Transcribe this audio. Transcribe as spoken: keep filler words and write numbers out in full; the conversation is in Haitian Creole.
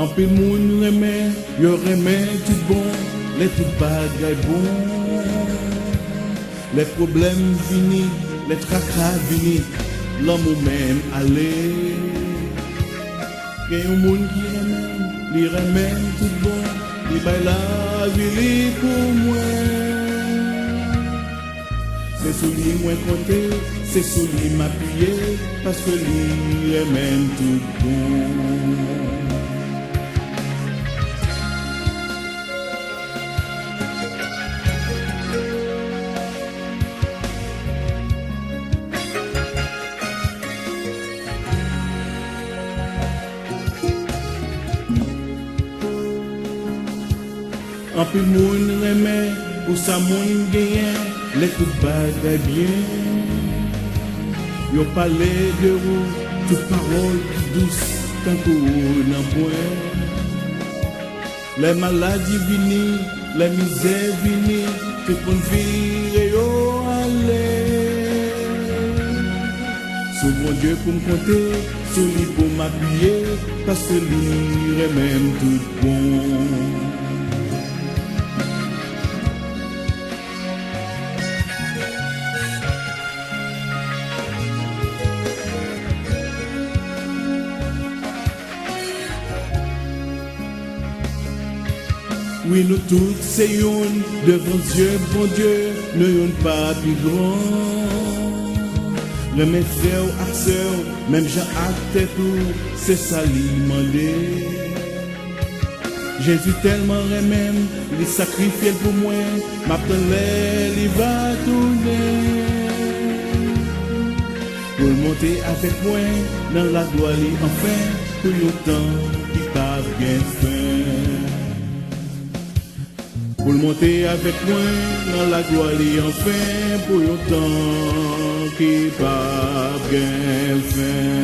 Anpil moun renmen, yo renmen tout bon, lè tout bagay bon. Lè pwoblèm vini, lè traka vini, lanmou menm ale. Gen yon moun ki renmen, li renmen tout bon, li bay lavi li pou mwen. Se sou li mwen konte, se sou li m apiye, paske li renmen m tout bon. Anpil moun renmen pou sa moun genyen, lè tout bagay byen. Yo pale de ou, tout pawòl ki dous, tankou ou nan pwen. Lè maladi vini, lè mizè vini, tout moun vire yo ale. Sou Bondye pou m konte, sou li pou m apiye, paske li renmen m tout bon. Wi, nou tout se youn devan zye Bondye, nou youn pa pi gran. Renmen frè w ak sè w, menm jan ak tèt ou, se sa li mande. Jezi tèlman renmen m, li sakrifye l pou mwen, m ap tann lè li va tounen. Pou l monte avèk mwen nan laglwa li anfen, pou yon tan ki p ap gen fen. Pou l monte avèk mwen nan laglwa li anfen, pou yon tan ki p ap gen fen.